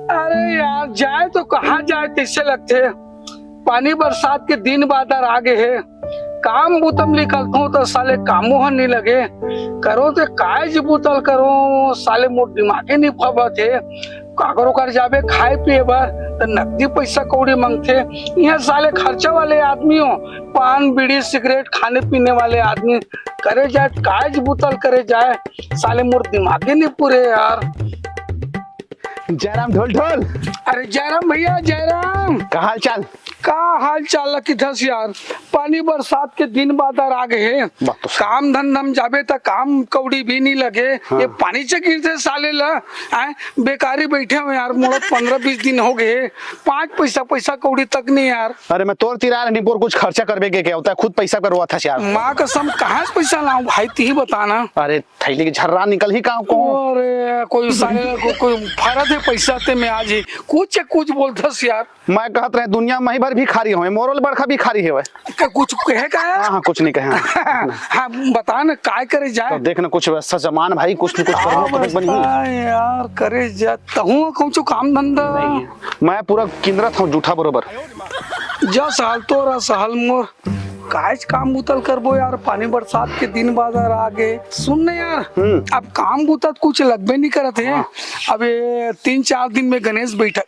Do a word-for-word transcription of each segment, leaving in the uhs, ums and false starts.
अरे यार, जाए तो कहाँ जाए, तइसे लगथे। पानी बरसात के दिन बादर आ गे हे। काम बुता म निकलथों त साले कामो ह नी लगे। करो ते काय जी बुता ल करो, साले मोर दिमागे नी फबत हे। काकरो कर जाबे खाए पिए बर, त नकदी पइसा कौड़ी मंगथे। इहाँ साले खर्चा वाले आदमी हो, पान, बीड़ी, सिगरेट, खाने पीने वाले आदमी। करे जाए, काय जी बुता ल करे जाए, साले मोर दिमागे नी पूरे यार। जयराम ढोल ढोल। अरे जयराम भैया, जयराम। का हाल चाल? का हाल चाल ल किथस यार? पानी बरसात के दिन बादर आ गे हे। बात तो सही। काम धंधा म जाबे त काम कौड़ी भी नी लगे। हाँ। ये पानी च गिरथे साले ल, आय, बेकारी बइठे हों यार। मोला पंद्रह बीस दिन हो गे हे, पाँच पइसा, पइसा कौड़ी तक नी यार। अरे मैं तोर तीर आय रहेंव, कुछ खर्चा करबे के, के होता है, खुद पइसा करवाथस यार। माँ कसम, कहाँ से पइसा लाऊं भाई, तिही बता ना। अरे थैली के झर्रा निकलही का को? अरे कोई साले को, कोई फरक हे पइसा ते में आज ही कुछ कुछ बोलथस यार। मैं कहत रहेंव दुनिया म इही भर भिखारी हों, मोर ले बड़का भिखारी हवय। का कुछ कहे का हे? हाँ, हाँ, कुछ नहीं कहे, हाँ। हाँ, बता ना, काय करे जाए? तो देख ना, कुछ व्यवस्था जमान भाई, कुछ न कुछ करबो, बस बनी। यार, करे जा, तहूँ कहूँ काम धंधा। नहीं, मैं पूरा किंदरत हों जूठा बरोबर। जस हाल तोर, अस हाल मोर। कायच काम बुता ल करबो यार, पानी बरसात के दिन बादर आ गे। सुन ना यार, हम्म। अब काम बुता त कुछ लगबे नी करत हे। हाँ। अब ये तीन चार दिन में गणेश बइठा-,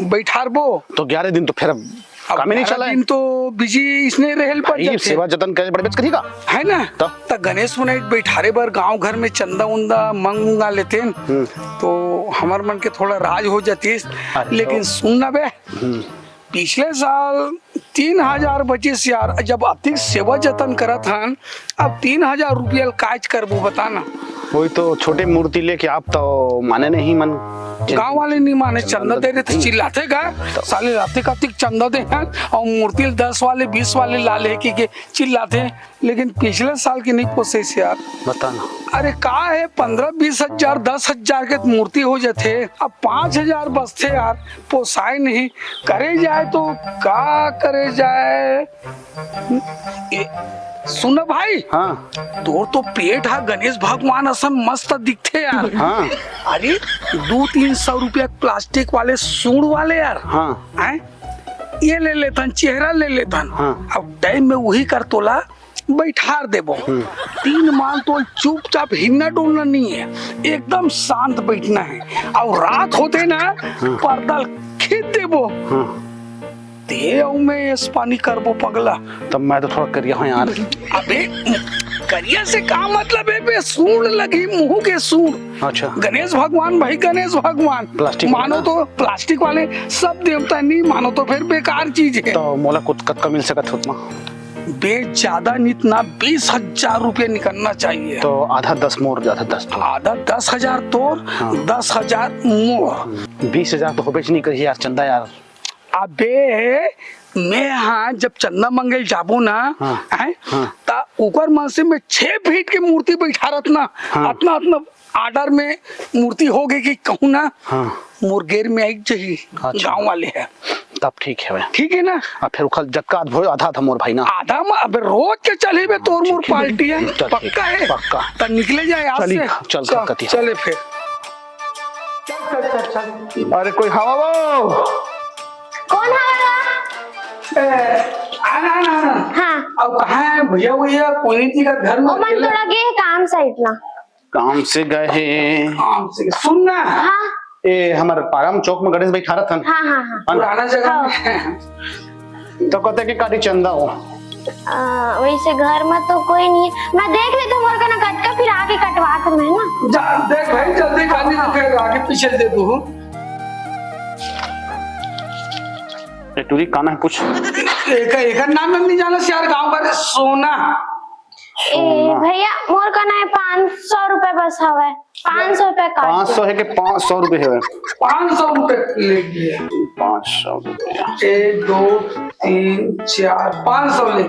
बइठारबो। तो ग्यारह दिन तो फेर अब कामे नी ग्यारह चलय। दिन तो busy इसने रहे ल पड़ भाई, जाथे। सेवा जतन करे पड़बेच करही का? है ना? त? त गणेश पुनई बइठारे बर गांव घर में चंदा उंदा मंग उंगा लेतेन। हम्म। तो हमर मन के थोड़ा राज हो जातिस। अरे लेकिन तो। सुन ना बे, हम्म। पिछले साल तीन हजार बचिस यार, जब अतिक सेवा जतन करत हन, अब तीन हजार रुपया ल कायच करबो, बता ना। वही तो, छोटे मूर्ति लेके आप तो माने नहीं मन। गांव वाले नहीं माने, चंदा दे रहे थे, चिल्लाथे का, तो। साले राते का अतिक चंदा दे हन, अउ मूर्ति ल दस वाले, बीस वाले ला ले के, के चिल्लाथे। लेकिन पिछले साल के नहीं पोसेस यार। बता ना। अरे का हे, पंद्रह बीस हजार, दस हजार के मूर्ति हो जाथे, अब पाँच हजार बचथे यार, पोसाय नहीं। करे जाए तो का करे जाए? ए, सुन ना भाई, हाँ। तोर तो पेट हा गणेश भगवान असन मस्त दिखथे यार। हाँ। अरे, दू तीन सौ रुपया plastic वाले सूंड़ वाले यार। हाँ। हैं? ये ले लेथन, चेहरा ले लेथन। हाँ। अब time में उही कर तोला बइठार देबो। हम्म। तीन माल तो चुपचाप हिलना डुलना नहीं है, एकदम शांत बैठना है। अउ रात होते ना, हाँ। पर्दा ल खींच देबो। हाँ। ते अउ मैं एस पानी करबो पगला। तब मैं तो थोड़ा करिया हों यार। अबे, करिया से का मतलब हे बे? सूंड़ लगही, मुंह के सूंड़। अच्छा। गणेश भगवान भाई, गणेश भगवान। Plastic मानो वाला? तो plastic वाले सब देवता, नहीं मानो तो फिर बेकार चीज हे। तो मोला कुछ कतका मिल सकत हे ओतमा? बे, ज्यादा नित ना, बीस हजार रुपया निकलना चाहिए। तो आधा दस मोर, आधा दस तोर। आधा दस हजार तोर, हाँ। दस हजार मोर। बीस हजार तो होबेच नहीं करी यार, चंदा यार। अबे, मैं हाँ, जब चंदा मंगे ल जाबो ना, हाँ। हैं? हाँ। त ओकर मन से मैं छह फीट के मूर्ति बैठारत ना, हाँ। अतना, अतना order में मूर्ति हो गे कि कहूँ ना, हाँ। मोर गेर में आई जही, अच्छा। गाँव वाले हे। तब ठीक हे भाई। ठीक हे ना? आ, फिर ओखर जतका आध भोज आधा आधा मोर भाई ना। आधा म-, अबे रोज के चलही बे तोर मोर ठीक हे। पार्टी हे। चल, ठीक। पक्का हे? पक्का। त निकले जाए आज चल, से। चल, चल, कति हे। चले फिर। चल, चल, चल, चल। अरे कोई हवा वो? कोन हवा? ए, आना, आना, आना। हाँ। अब कहाँ हे भैया, भैया, कोई नहीं थी घर में ओ, मन अकेला? थोड़ा गे हे काम site ला। काम से गए हे। काम से, सुन ना। हाँ। ए, हमर पारा म चौक में गणेश बैठारत हन। हाँ, हाँ, हाँ। पुराना जगह हाँ। में। तो कहते कि काटी चंदा हो। आ, वैसे घर में तो कोई नहीं है। मैं देख लेता हूँ, मोर कना कटका, फिर आके कटवा के मैं ना। जा, देख भाई, जल्दी कर, नहीं तो फिर आगे पीछे दे दू। ए, टूरी, काना है कुछ? एक, एक नाम नहीं जाना यार, गाँव भर सोना। ए, सोना। भैया, मोर कना हे पाँच सौ रुपए बस हवय। पाँच सौ रुपए काट पाँच सौ दे। हे के पाँच सौ रुपए हवय? पाँच सौ रुपए ले लिए। पाँच सौ रुपया। एक, दो, तीन, चार, पाँच सौ ले।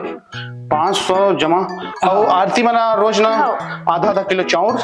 पाँच सौ जमा। अउ आरती म ना रोज ना हाँ। आधा आधा किलो चाउर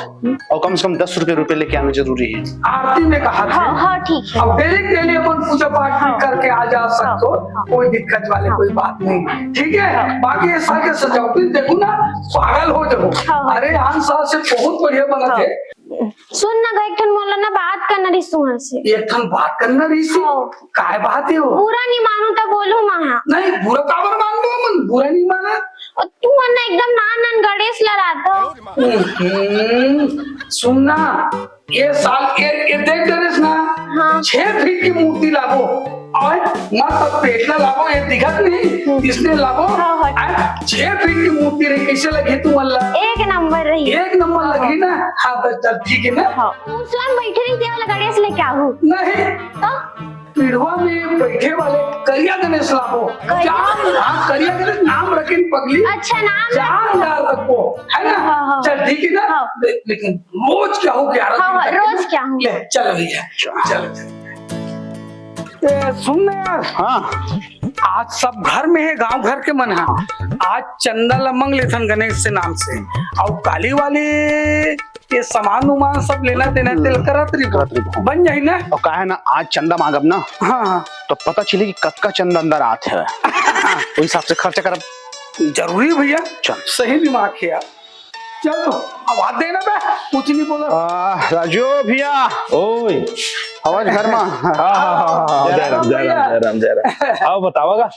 अउ कम से कम दस रुपए, रुपए लेके आना जरूरी हे। आरती में कहा था। हाँ, हाँ, ठीक है। अब daily, daily अपन पूजा पाठ भी हाँ। करके आ जा सकते हो, हाँ। कोई दिक्कत वाली हाँ। कोई बात नहीं, ठीक है? हाँ। बाकी ये साल के सजावटी देखो ना, पागल हो जाओ। हाँ, हाँ। अरे, आन साल से बहुत बढ़िया बना हाँ। थे। सुन ना गा, एक ठन मोला ना बात करना रहिस तुंहर से। एक ठन बात करना रहिस? हाँ। काय बात हे वो? बुरा नहीं मानू त बोलू महा। नहीं, बुरा काबर मानबो हमन? बुरा नहीं माना। अउ तुंहर ना एकदम नान नान गणेश ला रहिथव। हम्म, सुन ना, ये साल ये, ये देख गणेश ना, हाँ। छह फीट की मूर्ति लाबो। अउ मस्त पेटला लाबो, ये दिखत नहीं, इसने लाबो। हाँ, हाँ। अउ छह फीट की मूर्ति रही, कैसे लगे तुमन ला? एक नंबर रही। एक नंबर लगी ना? हाँ, तो चल ठीक है ना? हाँ। तुम स्वयं बैठे रही, तेवला गणेश लेके आहू। नहीं। तो? पीढ़वा में बैठे वाले करिया गणेश लाबो। करिया? जान, हाँ, करिया गणेश नाम रखिन पगली। अच्छा, नाम जान रखिन। डाल रखो, है ना? हाँ, हाँ। चल ठीक है ना? हाँ। ले-, लेकिन रोज के आहू ग्यारह हाँ, दिन हाँ, तक, रोज के आहू। ले, चल भैया, चल, चल। ए, सुन ना यार। हाँ। आज सब घर में हे, गांव घर के मन हा। आज चंदा ला मंग लेथन गणेश से नाम से। अउ काली वाली ये सामान उमान सब लेना देना तेल करत रहिबो। करत रहिबो। बन जाही ना? अउ काहे ना, आज चंदा मांगब ना, हाँ, हाँ। तो पता चली कि कतका चंदा अंदर आत हे। वही हिसाब से खर्चा करब। जरूरी भैया। चल। सही दिमाग हे यार। चलो, आवाज देना बे, कुछ नहीं बोला। आ, राजू भैया। ओए। आवाज घर में। हाँ, हाँ, हाँ, हाँ, जय राम, जय राम, जय राम, जय राम। आओ, बतावा गा।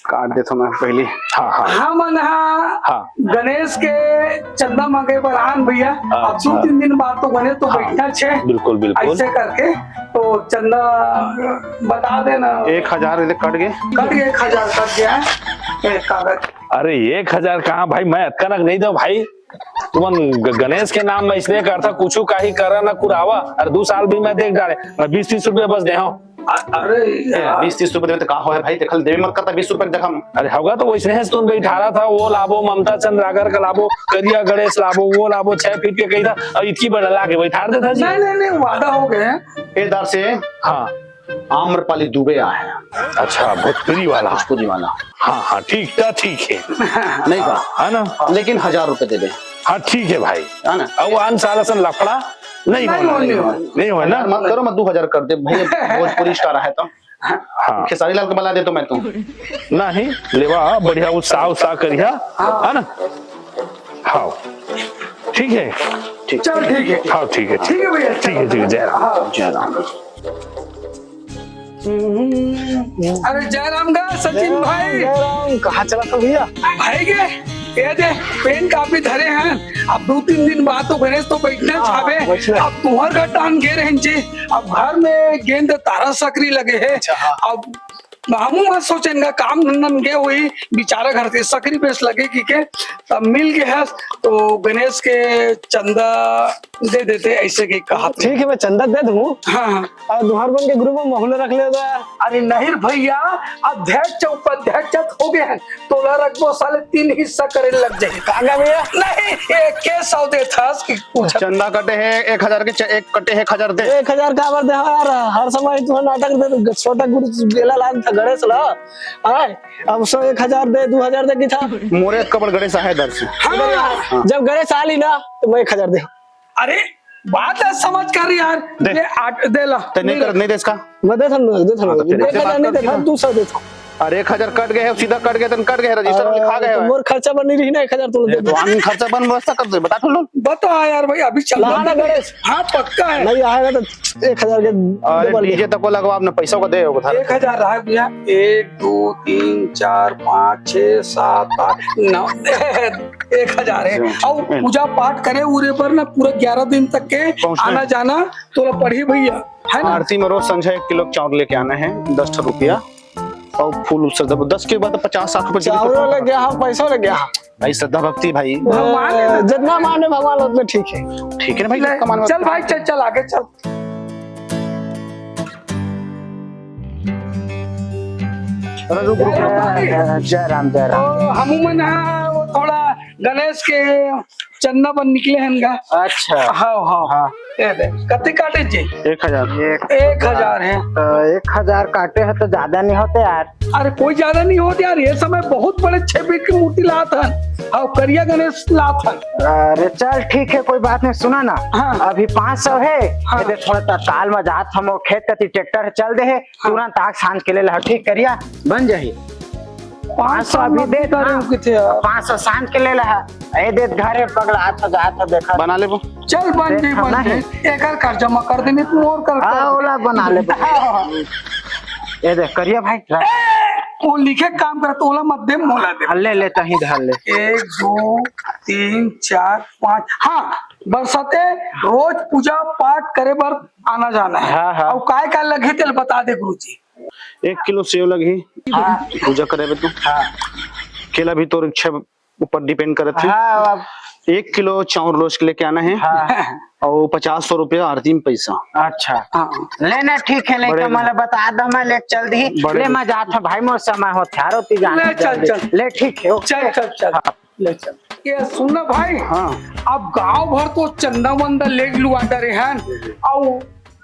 काट देथों मैं पहली। हाँ, हाँ। हमन हा हाँ। गणेश के चंदा मांगे बर आन भैया। हाँ, अब दो हाँ। तीन दिन बाद तो गणेश तो हाँ। बैठना छे। बिल्कुल, बिल्कुल। ऐसे करके तो चंदा बता देना। एक हजार इधर कट गए। कट गए, एक हजार कट गया है। ए, कागज। अरे, एक हजार कहाँ भाई, मैं अतका नक नहीं दो भाई। तुमन ग-, गणेश के नाम में इसने करथा, कुछ काही करा ना कुरावा। अरे, दू साल भी मैं देख डारे, मैं बीस तीस रुपया बस दे हूँ। अ-, अरे ए, यार। बीस तीस रुपया देवे तो का होय भाई, देखल देवे मत करता बीस रुपया जखम। अरे, होगा तो वैसने है, तुम बैठारा था, वो लाबो, ममता चंद्राकर का लाबो, करिया गणेश लाबो, वो लाबो, छह फीट के कही था, और इतनी बड़ा लाके बैठार देता जी। नहीं, नहीं, नहीं, वादा हो गया है। ए दर से हाँ। आम्रपाली दुबे आए हैं। अच्छा, भोजपुरी वाला। भोजपुरी वाला। हाँ, हाँ, ठीक था, ठीक है। नहीं था। है ना? लेकिन हजार रुपए दे दे। हाँ, ठीक है भाई। है ना? अब आन साल असन लफड़ा नहीं नहीं होना, होने नहीं वाला। होना, नहीं होना। हजार मत करो, मैं दो हजार कर दे भैया, भोजपुरी स्टार है तो। हाँ। खेसारी लाल को बुला दे तो मैं तो। नहीं, लेवा, बढ़िया उत्साह, उत्साह करिया, है ना? हाँ, ठीक है। ठीक। चल, ठीक है। हाँ, ठीक है, ठीक है भैया, ठीक है, ठीक है, जय राम। हाँ। जय राम। हम्म, अरे जय राम गा सचिन जय राम, भाई। जय राम, कहाँ चला था भैया? भाई के, ये दे, पेन कापी धरे हैं। अब दो तीन दिन बाद तो गणेश तो बैठना हाँ, छावे। बैठना। अब तुहर घर टान गे रहन जी। अब घर में गेंद तारा सकरी लगे है। अच्छा, हाँ। अब हमू मत सोचेन गा, काम धंधा में गे हुई, बेचारा घर के सकरी बेस लगे कि के, तब मिल गए है, तो गणेश के चंदा दे देते, ऐसे के कहा थे। ठीक है, मैं चंदा दे दूँ। हाँ, हाँ। अउ तुहर मन के ग्रुप में महू ला रख लेता। अरे नहीं रे भैया, अध्यक्ष उपाध्यक्ष हो गए हैं, तोला रखबो साले तीन हिस्सा करे लग जाए। का गा भैया? नहीं, एक के सौ देथस कि पूछत। चंदा कटे है एक हजार के, च-, एक कटे है एक हजार दे। एक हजार काबर दे यार, हर समय तुहर नाटक दे, छोटा गुरु गेला लाग था गणेश ला। आय, अब सौ एक हजार दे, दो हजार दे की था। मोरे अक्का बड़ गणेश आहे दर से। हाँ। हाँ। जब गणेश आली ना, तो मैं एक हजार दे। अरे, बात है समझ कर यार। दे। दे, आठ, दे ला। ते नहीं कर, नहीं दे इसका। मैं दे था, दे था, हाँ, तो फिर दे से था, बात नहीं कर दे था, सीधा। दो सौ दे था। अरे, एक हजार कट गए है, सीधा कट गए, तन कट गए, रजिस्टर में लिखा गया तो है। मोर खर्चा बन नहीं रही ना, एक हजार तुम दे दे दो। तो हम खर्चा बन व्यवस्था कर दे, बता ठुल्लुन। बता यार भाई, अभी चल ला रहा ना है। गणेश। हाँ, पक्का है। नहीं आएगा तो एक हजार के अरे, डबल दे। डीजे तक को लगवा, अपने पैसों को दे, बता। एक हजार रहा भैया, एक, दो, तीन, चार, पाँच, छह, सात, आठ, नौ, एक हजार है। अच्छा, और अच्छा। पूजा पाठ करे उरे पर ना पूरा ग्यारह दिन तक के पहुँचना आना है। जाना तोला पड़ही भैया, है ना? आरती में रोज संझा एक किलो चाउर लेके आना है, दस ठो रुपया। और फूल उल सब दस के बाद पचास साठ रुपए किलो चाउर लेके आओ, पैसा लेके आओ। भाई, श्रद्धा भक्ति भाई। भगवान है। ए, जितना माने भगवान उतना ठीक है। ठीक है ना भाई, ले, जितना माने चल भाई, चल, चल आगे चल। अरे रुक, रुक, रुक। जय राम, जय राम। ओ, हमू मन हा, वो थोड़ा गणेश के चंदा बर निकले हन गा। अच्छा। हाँ, हाँ। हाँ। ये दे, कते काटे जी? एक हजार। एक हजार है। तो एक हजार काटे हैं तो ज्यादा नहीं होते यार। अरे कोई ज्यादा नहीं होते यार, ये समय बहुत बड़े छह फीट की मूर्ति लात हन। हाँ, करिया गणेश लात हन। अरे चल ठीक है, कोई बात नहीं, सुना ना। हाँ। अभी पाँच सौ है, हाँ। ये दे थोड़ा तत्काल में जात हम खेत कती ट्रैक्टर चल दे है, हाँ। तुरंत आग सांझ के ले ला, ठीक करिया बन जाही। पाँच सौ अभी दे, हाँ। किथे यार? पाँच सौ शाम के ले ला। ए दे, घर हे पगला, हाथ हो जा, हाथ हो देखा। बना लेबो। चल, बन जाई, बन जाई। एक कर कर्जा मा कर देने तू, और कर, हाँ, ओला बना लेबो। हाँ, हाँ। ये देख, करिया भाई, रख। ए, वो लिखे काम करत, ओला मत दे, मोला दे। हाँ, ले, ले, तहीं धर ले। एक, दो, तीन, चार, पाँच। हाँ, बरसाते रोज पूजा पाठ करे बर आना जाना हे। हाँ, हाँ। अउ काय काय लगही, तेला बता दे गुरुजी। एक किलो सेव लगही, हाँ। पूजा करे बर तो। हाँ। केला भी तोर इच्छा ऊपर depend करत हे। हाँ, अब एक किलो चाउर रोज के लेके आना हे। हाँ। अउ पचास सौ रुपया आरती में पैसा। अच्छा। हाँ। लेना ठीक हे, लेके बड़े मोला बता दो, मैं लेके चल दी। बड़े ले, मैं जात हूँ भाई, मोर समय होत हे, आरती जाना ले, चल, जल्दी। चल। ले, ठीक हे, OK। चल, चल, चल। हाँ। ले चल। ये सुन ना भाई, हाँ। अब गांव भर तो चंदा वंदा लेग लुआ डरे हन, अउ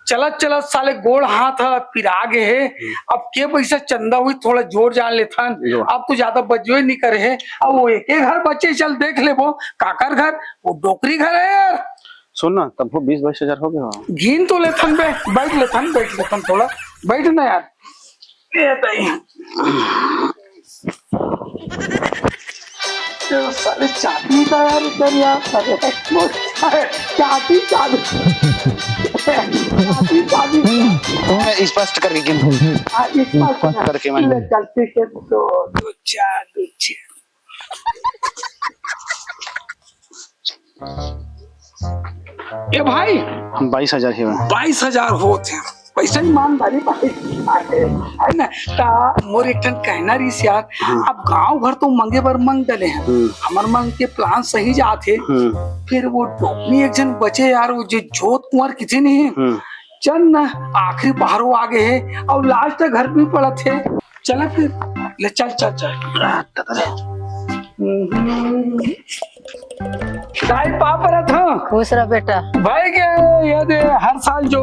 चलत चलत साले गोड़ हाथ ह पिरा गे हे। हम्म। अब के पैसा चंदा हुई, थोड़ा जोड़ जान लेथन। जो। अब तो ज्यादा बचबे नहीं करे हे। अब वो एक एक घर बचे, चल देख लेबो। काकर घर? वो डोकरी घर हे यार। सुन ना, तब वो बीस बाईस हजार हो गया। गिन तो लेथन बे, बैठ लेथन, बैठ लेथन थोड़ा, बैठ ना यार। ए दाई। तो साले चाबी का यार, इधर यार, साले का क्यों? अरे, चाबी, चाबी। चाबी, चाबी। मैं स्पष्ट करके गिन दूँ। हाँ, स्पष्ट स्पष्ट करके मैं ले, चल, ठीक है, दो, दो, चार, दो, छह। ए भाई, बाईस हजार हे। बाईस हजार होत हे, पैसा ईमानदारी बाईस हजार हे, है ना? ता मोर एक ठन कहना रहिस यार, हाँ। अब गांव घर तो मंगे बर मंग डले हन, हम्म। हमर मन के plan सही जात हे, हम्म। फिर वो डोकनी एक झन बचे यार, वो जो जोत कुंवर किथे नहीं हे, हम्म। चल ना, आखिरी पहरो आ गे हे, अउ last घर भी पड़त हे। चल फिर, ले चल, चल, चल। दाई पाँव परत हँव। खुश रह बेटा। भाई के ये दे, हर साल जो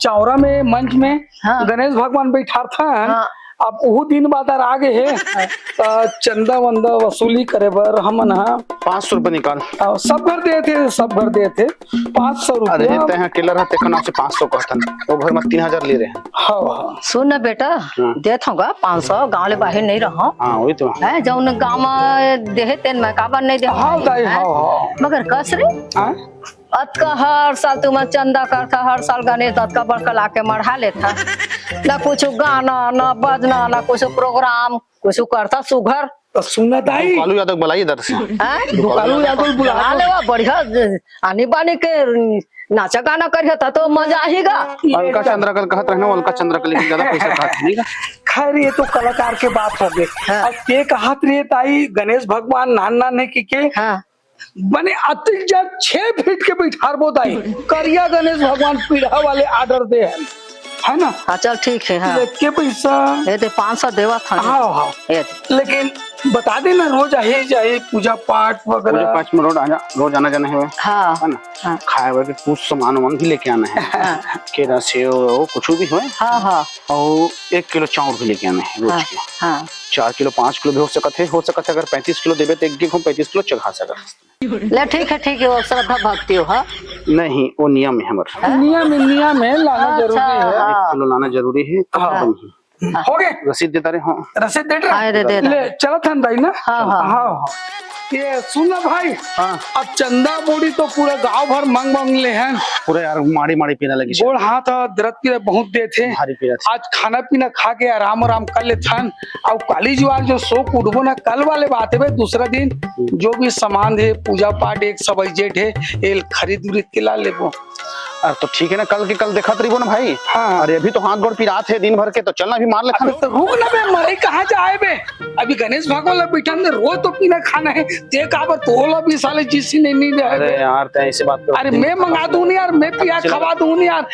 चौरा में, मंच में हाँ। गणेश भगवान बैठारथन, हाँ। अब उहू दिन बादर आ गे हे, त चंदा वंदा वसूली करे बर हमन ह पाँच सौ रुपया निकाल। अउ सब घर देथे, सब घर देथे। पाँच सौ रुपया। अरे, तैं ह अकेला रह, तेखर नाम से पाँच सौ कहथन। वो घर में तीन हजार ले रहे हैं। हाँ, हाँ। सुन ना बेटा, हाँ। देत हँव गा पाँच सौ, गाँव ले बाहिर नहीं रहँव। हाँ, वही तो। हैं, जौन गाँव में देहे तेन में काबर नहीं देहे? हाँ, दाई, हैं? हाँ, हाँ। मगर कस रे? हाँ? अतका हर साल तुमन चंदा करथा, हर साल गणेश अतका बड़का लाके मढ़ा लेथा। ना कुछ गाना, ना बजना, ना कुछ program, कुछ करथा सुघर। तो सुन ना दाई। कालू यादव बुलाइए इधर से। हैं? कालू यादव बुला बुला लो। लेवा, बढ़िया आनी बानी के नाचा गाना करिया था तो मजा आही गा। अलका चंद्रकला कहत रहे ना, अलका चंद्रकला लेकिन ज्यादा पैसा कहत नहीं गा। खैर, ये तो कलाकार के बात हो गई। हाँ। अब के कहत रहे ताई गणेश भगवान नान नान हे कि के? हाँ। बने अतिक जा छह फीट के बैठारबो दाई, करिया गणेश भगवान पीढ़ा वाले order दे हे, है ना? हाँ, चल ठीक हे, हाँ। लेके पैसा। ये दे पाँच सौ देवा था। हाँ, हाँ। ये दे। लेकिन बता दे ना, रोज आही जाही, पूजा पाठ वगैरह। पूजा पाठ में रोज आना, रोज आना जाना हे। हाँ। है ना? हाँ। खाए वाए के कुछ सामान वामान भी लेके आना हे। हाँ। केरा, सेव, कुछ भी होए। हाँ, हाँ। अउ एक किलो चाउर भी लेके आना हे रोज हाँ, के। हाँ। चार किलो, पाँच किलो भी हो सकत हे, हो सकत हे अगर पैंतीस किलो देबे तो एक एक हम पैंतीस किलो चढ़ा सकत हे। ले ठीक हे, ठीक हे, वो श्रद्धा भक्ति हो, हाँ? नहीं, वो नियम हे हमर। हाँ? नियम हे, नियम हे, लाना अच्छा, जरूरी हे। हाँ। एक किलो लाना जरूरी हे, तब हाँ। बनी। हो गे? रसीद देता रहे, हाँ। रसीद दे रहे? हाँ, दे, दे रहे। ले, चलत हन दाई ना? हाँ, हाँ। हाँ, हाँ। ये सुन ना भाई, हाँ। अब चंदा बोड़ी तो पूरा गांव भर मंग मंग ले हन। पूरा यार माड़ी माड़ी पीरा लगी। गोड़ हाथ दरद पीरा बहुत देथे। भारी पीरा। आज खाना पीना खा के आराम आराम कर लेथन। अउ काली जुआर जो सो के उठबो ना, कल वाले बात हे बे, दूसरा दिन हम्म। जो भी सामान हे, पूजा पाठ एक सब जेठ हे, एल खरीद उरीद के ला लेबो। अरे तो ठीक हे ना, कल के कल देखत रहिबो ना भाई। हाँ। अरे अभी तो हाथ गोड़ पिरात हे दिन भर के, तो चल ना अभी मार लेथन। अबे तो रुक ना बे, मरे कहाँ जाए बे? अभी गणेश भगवान ला बैठन दे, रोज तो पीना खाना हे, ते काबर तोला भी साले जिसी ने नहीं दे अरे बे। यार, तैं ऐसे बात कर अरे मैं मंगा दूँ ना यार, मैं पिया खवा दूँ ना यार।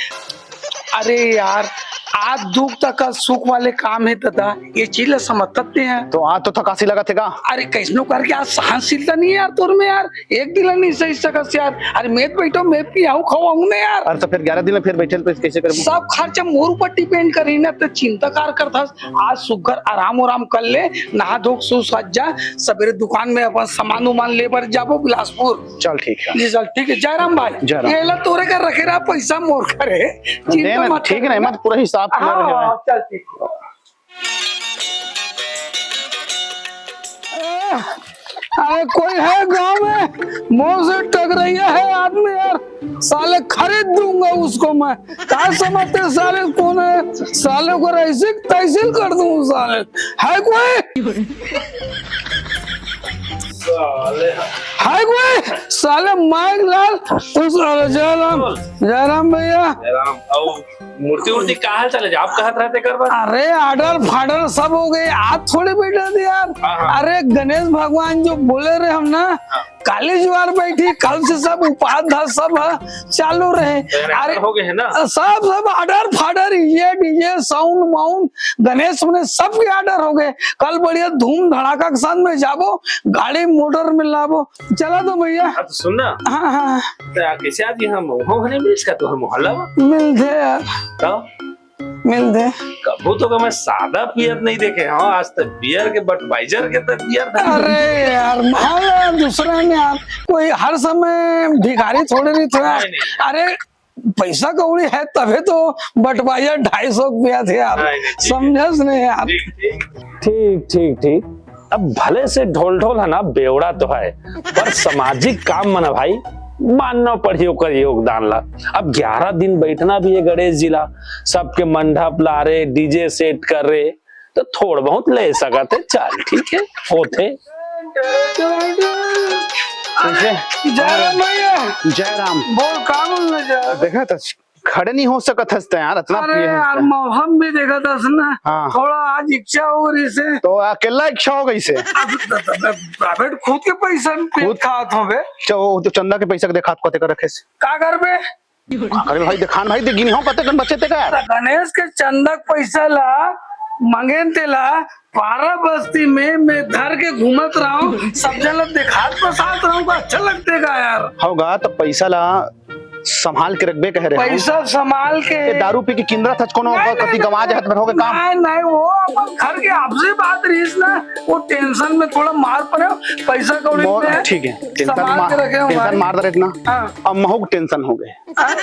अरे यार, आज दुख तक का सुख वाले काम हे दादा, ये चीज ला समझत नहीं हे। तो आज तो थकासी लगत हे का? अरे कैसनो करके आज सहनशीलता नहीं हे यार तोर में यार, एक दिन नहीं सही सकस यार। अरे मैं तो बैठो, मैं पियाऊ खवाऊ ना यार। अरे तो फिर ग्यारह दिन में फिर बैठे तो कैसे करबो? सब खर्चा मोर ऊपर depend करही ना, तो चिंता कार करथस। आज सुघर आराम उराम कर ले, नहा धो के सो सज जा, सबेरे दुकान में अपन सामान उमान ले बर जाबो बिलासपुर। चल ठीक हे। जी चल ठीक हे, जयराम भाई। जयराम। ये ला तोरे का रखे रहा पैसा मोर करे। चिंता मत ठीक हे ना, मत पूरा हिसाब clear रहे। हाँ, चल ठीक हे। अरे कोई है गांव में? मोर से टकरइया है आदमी यार, साले खरीद दूंगा उसको मैं। का समझते साले कौन है? साले को ऐसे तहसील कर दूं साले। है कोई? है कोई? साले माइक लाल, तू साले जयराम, जयराम भैया। जयराम, अउ मूर्ति वूर्ति का हाल चाल है? आप कहत रहते कर बार? अरे ऑर्डर फार्डर सब हो गए, आज थोड़े बैठे थे यार। हाँ, हाँ। अरे गणेश भगवान जो बोले रहे हम ना, हाँ। काली जुआर बैठी, कल से सब उपाध सब ह, चालू रहे। तो यार, अरे हो गए हैं ना? सब सब ऑर्डर फार्डर, ये डीजे साउंड माउंड, गणेश में सबके ऑर्डर हो गए। कल बढ़िया धूम धड़ाका के साथ में जाबो, गाड़ी मोटर में लाबो। चला तो भैया। हाँ, तो सुन ना। हाँ, हाँ। तो यार, कैसे आज यहाँ मौहा होने में इसका तो हम मोहल्ला में? मिलते यार। तो? मिलते। कभू तो मैं सादा पियर नहीं देखे, हाँ, आज तक बियर के, बटवाइजर के तो बियर था। अरे यार, माहौल है दूसरा में यार, कोई हर समय भिखारी थोड़े नहीं था। नहीं, नहीं। अरे, पैसा कौड़ी है तभी तो बटवाइजर ढाई सौ रुपया थे यार, नहीं, नहीं, ठीक है। समझस नहीं यार। ठीक, ठीक। ठीक, ठीक, ठीक। अब भले से ढोल ढोल है ना, बेवड़ा तो है, पर सामाजिक काम मन भाई मानना पड़ही ओकर योगदान ला। अब ग्यारह दिन बैठना भी है गणेश जी ला, सबके मंडप ला रे, डीजे सेट कर रे, तो थोड़ बहुत ले सकत है, चल ठीक है, होथे। कैसे? जयराम भैया। जयराम। बोल, का बोलना जयराम? देखा था, खड़े नहीं हो सकत हस त यार, इतना अरे पिए हस यार, त। मौसम भी देखत हस ना, हाँ। थोड़ा आज इच्छा हो रही से। तो अकेला इच्छा हो गई से? अब त-, त-, त-, प्राइवेट खुद के पैसा में पेट खुद? खात हो बे। च-, वो जो चंदा के पैसा के देखा, कते कर रखे से? का करबे? अरे भाई, देखान भाई, दे गिनी हो, कते कन बचे ते का यार? त गणेश के चंदा के पैसा ला, मंगेन तेला, पारा बस्ती में मैं धर के घूमत रहूं, सब जन ला देखात पसात रहूं, का अच्छा लगते का यार? होगा तो पैसा ला संभाल के रखबे कह रहे हो। पैसा संभाल के। ये दारू पी के किंदरा था कोनो नहीं, कति नहीं, गवा जाए तो फिर होगे काम। नहीं, नहीं, वो अपन घर के आपसी बात रहीस ना, वो टेंशन में थोड़ा मार पड़े, पैसा कौड़ी मो-, में ठीक है, टेंशन संभाल मा-, के रखे हो टेंशन भाई। मार दे इतना। हाँ। अब महू के टेंशन हो गए। हाँ?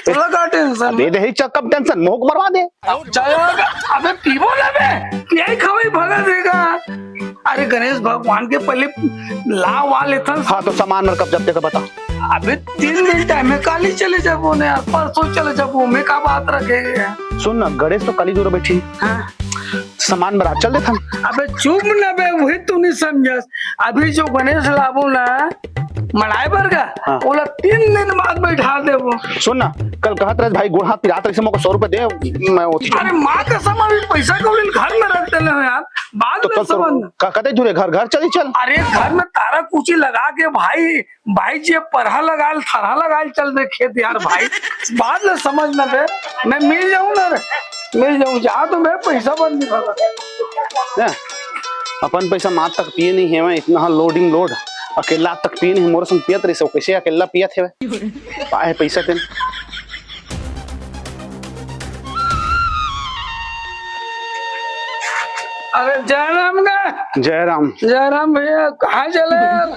तोला का टेंशन? दे दे ही च-, कब टेंशन महू के मरवा दे। चलो, अबे पीबो ना बे, पियाई खवाई भगा देगा। अरे गणेश भगवान के पहले ला वा लेथन। हाँ, तो सामान मर कब जब देखा बता। अबे तीन दिन टाइम है, काली चले जाबो ने यार, परसों चले जाबो, मैं का बात रखे यार। सुन ना, गणेश तो काली जोरो बैठी। हाँ। सामान बरात चल देथन। अबे चुप ना बे, वही तू नहीं समझस। अभी जो गणेश लाबो ना, मड़ाए बर का, हाँ। ओला तीन दिन बाद बैठा देबो। सुन ना, कल कहत रहे भाई, गोड़ हाथ पिरात रहे, मोको सौ रुपए दे, मैं वो अरे माँ कसम, अभी पैसा कौड़ी घर में रख देले हो यार, बाद तो में कल तो समझ ना। का कहते जुरे घर, घर चली चल। अरे घर में तारा कुची लगा के भाई, भाई जी, परहा लगाल, थरहा लगाल चल दे खेत यार भाई। बाद में समझ ना बे, मैं मिल जाऊं ना रे, मिल जाऊं, जा तो मैं पैसा बंद नहीं भरा। ना, अपन पैसा मात तक पिए नहीं है, मैं इतना हाँ लोडिंग लोड, अकेला तक पिए नहीं, मोर संग पियत रही सो, कैसे अकेला पियत है? पाए पैसा तेन। अरे जयराम का। जयराम। जयराम भैया, कहाँ चले यार?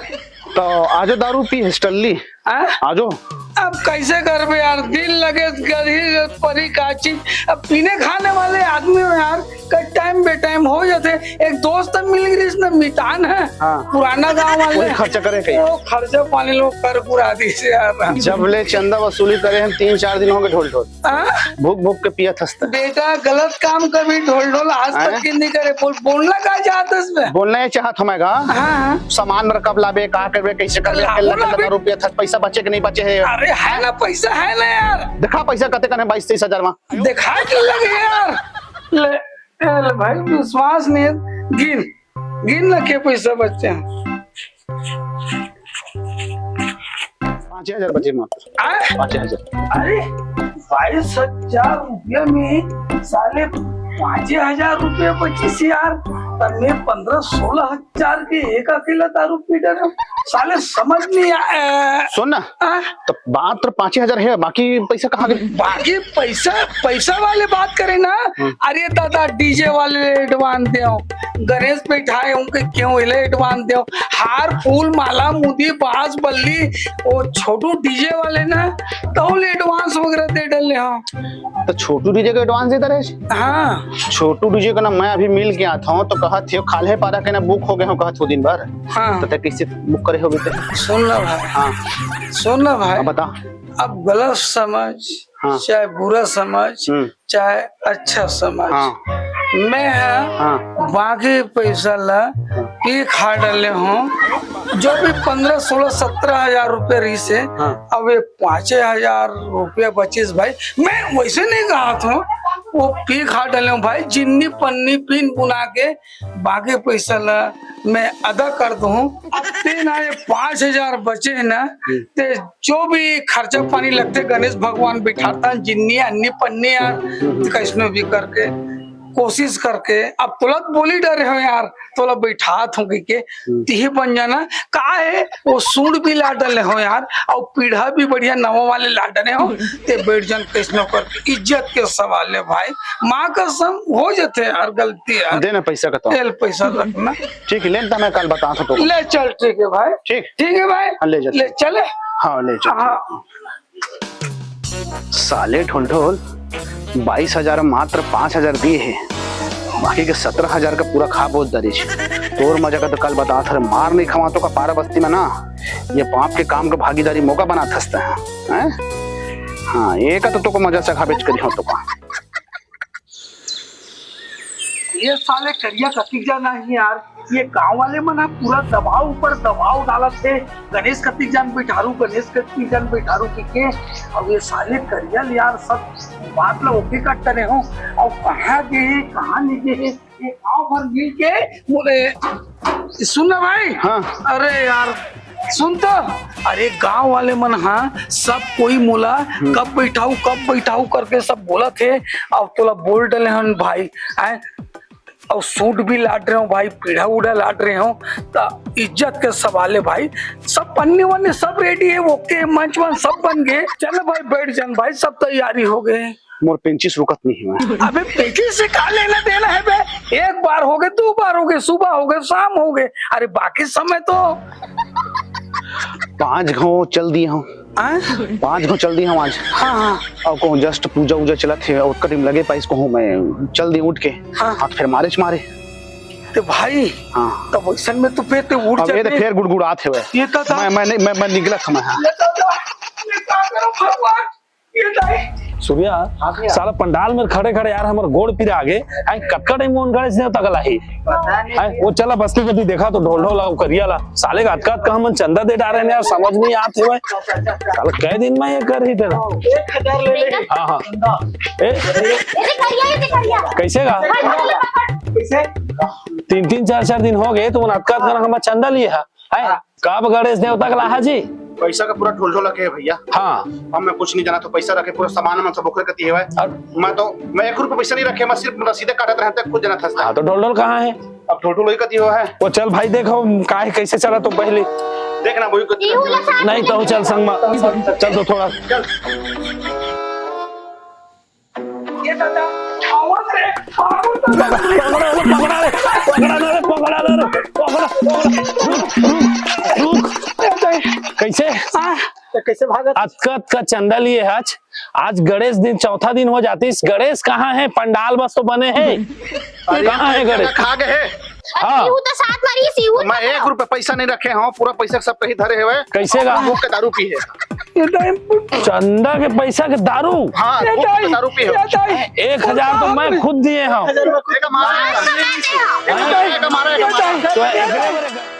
तो आजो दारू पी हस टल्ली। हाँ? आजो। अब कैसे करबे यार, दिल लगे गधी परी का चीज। अब पीने खाने वाले आदमी हो यार, कई टाइम बेटाइम हो जाते। एक दोस्त मिल गई, इसने मितान है, हाँ। पुराना गांव वाले। वही खर्चा करे कहीं। वो खर्चा पानी लोग कर पूरा दी से यार। जब ले चंदा वसूली करे हम तीन चार दिन हो गए ढोल ढोल। हाँ? भूख भूख के पिया थसता। बेटा गलत काम कभी ढोल ढोल आज तक हैं? की नहीं करे। बोल, बोलना का चाहत इसमें? बोलना ये चाहत हमें गा। हाँ, हाँ। सामान मर कब लाबे, का करबे, कैसे करबे, लाबो अकेला ना अकेला बे। दारू पिया थस, पैसा बचे कि नहीं बचे है? अरे है ना, पैसा है ना यार। दिखा पैसा कते कने बाईस तेईस हजार में। दिखा के लगे यार। ले, ए, ले भाई, विश्वास नहीं है। गिन, गिन ना के पैसा बचे हैं। पाँच हजार बचे मात्र। आय? पाँच हजार। अरे, बाईस हजार रुपया में साले पाँच हजार रुपया बची से यार, तब में पन्द्रह सोलह हजार के एक अकेला दारू पी डरे। साले समझ नहीं आया। सुन ना, आ? तो मात्र पाँच हजार है, बाकी पैसा कहाँ गए? बाकी पैसा, पैसा वाले बात करें ना, हम्म। अरे दादा, डीजे वाले एडवांस दे, गणेश बैठाए उनके क्यों ले एडवांस दे, हार फूल माला मुदी बांस बल्ली, वो छोटू डीजे वाले ना, तो ले एडवांस वगैरह दे डले हो। तो छोटू डीजे का एडवांस देता रहे? हाँ। छोटू डीजे का ना, मैं अभी मिल के आता हूँ, तो कहत हे, खाल्हे पारा के ना book हो गए हो कहत हो दिन भर। हाँ। तो ते कैसे book करे हो बेटे? सुन ना भाई। हाँ। सुन ना भाई। अब बता। अब गलत समझ, हाँ। चाहे बुरा समझ, हम्म। चाहे अच्छा समझ, हाँ। मैं ह हाँ। बाकी पैसा ला हाँ। पी खा डाले हूँ। जो भी पन्द्रह, सोलह, सत्रह हजार रुपया रहिस हे, हाँ। अब ये पाँचे हजार रुपया बचिस भाई। मैं वैसे नहीं कहा था, वो पी खा डाले हूँ भाई, जिन्नी पन्नी पिन बुना के बाकी पैसा ला मैं अदा कर दूँ। अब ते ना ये पाँच हजार बचे हे ना, हम्म। ते जो भी खर्चा पानी लगथे गणेश भगवान बिठारथन, जिन्नी अन्नी पन्नी यार, हम्म। कैसनो भी करके कोशिश करके, अब तोला बोली डरे हो यार, तोला बैठात हूँ कहिके, हम्म। तिही बन जाना। का हे, वो सूट भी ला डले हो यार, अउ पीढ़ा भी बढ़िया नवा वाले ला डले हो, ते बैठ जान कैसनो करके, इज्जत के सवाल हे भाई, माँ कसम हो जथे यार गलती यार। दे ना पैसा का तो। ले पैसा रखना। ठीक है, ले ना, मैं कल बताता हूँ तो। ले चल, ठीक है भाई। ठीक। ठीक है भाई। हाँ, ले जा। ले चले। हाँ, ले जा। हाँ। साले ढोलढोल, बाईस हजार में मात्र पाँच हजार दिए हे, बाकी के सत्रह हजार का पूरा खा बोझ दरिस। तोर मजा का तो कल बतात हँव, मार नहीं खवात हों का पारा बस्ती में ना, ये पाप के काम का भागीदारी मोका बनात हँस ते, हैं? हाँ, एका तो तोको मजा चखाबेच करिहौं तोका। ये साले करिया कतिक जाना ही यार, ये गांव वाले मन ह पूरा दबाव ऊपर दबाव डालत हे, गणेश कतिक जान बैठारू, गणेश कतिक जान बैठारू कहिके। अब ये साले करिया ले यार सब बात ला ओके कट करे हो, अउ कहाँ गे हे, कहाँ नहीं गे हे, ये गांव भर मिल के बोले, सुन ना भाई। हाँ। अरे यार, सुन तो, अरे गांव वाले मन हा सब कोई मोला हम्म। कब बैठाऊ, कब बैठाऊ करके सब बोलत हे। अब तोला बोल डले हन भाई, आय, अउ सूट भी लाट रहे हो भाई, पीढ़ा उड़ा लाट रहे हो, त इज्जत के सवाल हे भाई। सब पन्नी वन्नी सब रेडी हे, ओके, मंच वंच सब बन गए। चल भाई बैठ जान भाई, सब तैयारी हो गए। मोर पेंचिस रुकत नहीं हे। अबे पेंचिस से का लेना देना हे बे? एक बार हो गए, दो बार हो गए, सुबह हो गए, शाम हो गए, अरे बाकी समय तो पाँच घांव चल दिए हँव। आय? पाँच घांव चल दिए हँव आज। हाँ, हाँ। अउ कहूँ just पूजा उजा चलत हे, अउ ओतका time लगे पाइस कहूँ मैं चल दिए उठ के। हाँ। हाथ फेर मारेच मारे। ते भाई, हाँ। तब वैसन में तो फेर ते उठ अब ये तो जाबे। फेर गुड़गुड़ात हे बे। ये तो था। मैं, मैं नहीं, मैं, मैं निकलत हँव मैं, हाँ। ये तो था। ये का करो भगवान? ये दाई। सूर्या, हाँ भैया। साला पंडाल में खड़े खड़े यार हमर गोड़ पिरा गे। आय, कतका time ओन गणेश देवता का लाही? पता नहीं आय, भैया। वो चला बस्ती कती देखा तो ढोलढोल अउ करिया ला। साले का अतका अतका हमन चंदा दे डारे हन यार, समझ नहीं आत हे भाई। साला कै दिन में ये कर ही तेला। एक हजार ले ले। हाँ, हाँ। चंदा। ए? ये करिया, ये करिया। कैसे का? हाँ, ये पकड़। कैसे? तीन तीन चार चार दिन हो गए, तो ओन अतका अतका हमर चंदा लिए हा। आय, हाँ। कब गणेश देवता का लाहा जी? पैसा का पूरा ढोलढोल रखे हे भैया। हाँ। अब मैं कुछ नहीं जाना, तो पैसा रखे, पूरा सामान वामान सब ओकरे कती हे। और मैं तो, मैं एक रुपया पैसा नहीं रखे, मैं सिर्फ रसीदे काटत रहे, खुद जाना था। हाँ, तो ढोलढोल कहाँ हे? अब ढोलढोल वही कती हे। वो चल भाई, देखो, काहे, कैसे चला तो पहले। देखना, वही कती हे। नहीं तो चल संग में। चल तो थोड़ा। चल। ये दादा, आवाज रे, आवाज रे। पकड़ा, पकड़ा रे, पकड़ा ना रे, पकड़ा ना रे, पकड़ा, पकड़ा। रुक, रुक, रुक। कैसे? हाँ। तो कैसे भागत? अतका, अतका चंदा लिए हे आज। आज गणेश दिन, चौथा दिन हो जातिस। गणेश कहाँ हे? पंडाल बस तो बने हे। अरे, कहाँ हे गणेश? खा गए हे। हाँ। सीहू तो साथ मरी, सीहू मैं तो एक रुपया पैसा नहीं रखे हँव, पूरा पैसा सब कहीं धरे हवे। कैसे का? भूख के दारू पी हे। ये दाई। चंदा के पैसा के दारू? हाँ, ये भूख के दाई, दारू पी हे। ये दाई। एक हजार तो मैं खुद दिए हँव। एक हमारा, ये दाई, एक हमारा, एक ये हमारा। दाई। तो एक